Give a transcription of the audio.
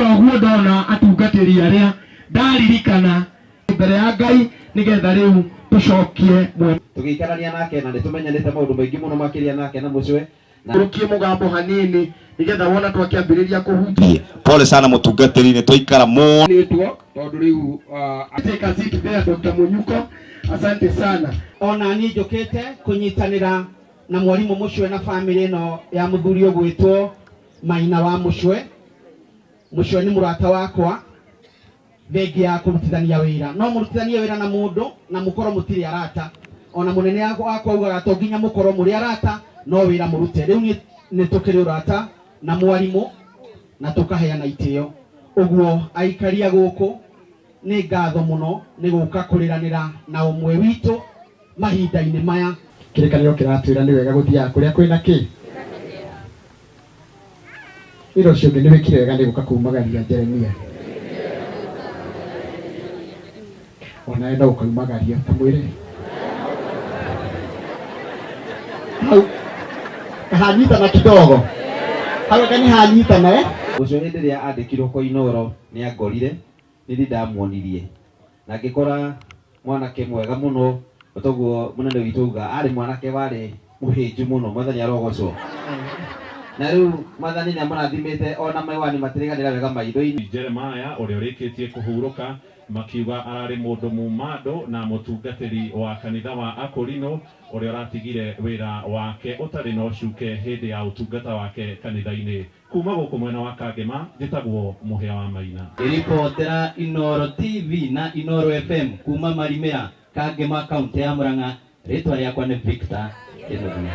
Ũguo ndona atungatĩri arĩa ndaririkana mbere ya Ngai nĩgetha rĩu tũcokie mwe. Tũgĩikarania nake na nĩ tũmenyanĩte maũndũ maingĩ mũno makĩria nake na mũcwe na. Rũkie mũgambo hanini nĩgetha wona twakĩambĩrĩria kũhunjia. Pole sana mũtungatĩri nĩ twaikara mũno. Nĩtwo tondũ rĩu Take a seat there Dr. Munyuko. Asante sana. Ona niĩ njũkĩte kũnyitanĩra na mwarimũ Mũcwe na bamĩrĩ ĩno ya mũthuri ũgwĩtwo Maina wa Mũcwe. Mũcwe nĩ mũrata wakwa, thengia ya kũrutithania wĩra. No mũrutithanie wĩra na mũndũ na mũkorwo mũtirĩ arata. Ona mũnene wakwa augaga to nginya mũkorwo mũrĩ arata, no wĩra mũrute. Rĩu niĩ nĩ tũkĩrĩ ũrata na mwarimũ na tũkaheana itĩo. Ũguo aikaria gũkũ nĩ ngatho mũno nĩ gũka kũrĩranĩra na ũmwe witũ mahinda-inĩ maya. Kĩrĩkanĩro kĩratwĩra nĩ wega gũthiaga kũrĩa kwĩna kĩ? Wĩra ũcio ũngĩ nĩ wĩkire wega nĩ gũka kumagaria Jeremia. Onawe no ũkaumagario ta mwĩre. Hau kahanyitana kidogo. Hau anga nĩ hanyitana eh? Ũcio hĩndĩ ĩrĩa andĩkirwo Koinoro nĩ angorire, nĩ niĩ ndamuonirie. Na ngĩkora mwanake mwega mũno, o toguo mũnene witũ auga, arĩ mwanake warĩ mũhĩnju mũno, Mwathani arogocwo. Na rĩu Mwathani nĩ amũrathimĩte ona maiwani matirĩganĩra wega maitho-inĩ. Jeremiah ũrĩa ũrĩkĩtie kũhurũka makiuga ararĩ mũndũ muma andũ na mũtungatĩri wa kanitha wa Akorino ũrĩa ũratigire wĩra wake ũtarĩ na ũcuke hĩndĩ ya ũtungata wake kanitha-inĩ. Kuma gũkũ mwena wa Kangema njĩtagwo Mũhĩa wa Maina. Ngĩribotera Inooro TV na Inooro FM kuma Marimĩra, Kangema, Kauntĩ ya Murang'a, rĩtwa rĩakwa nĩ Victor Kĩnuthia.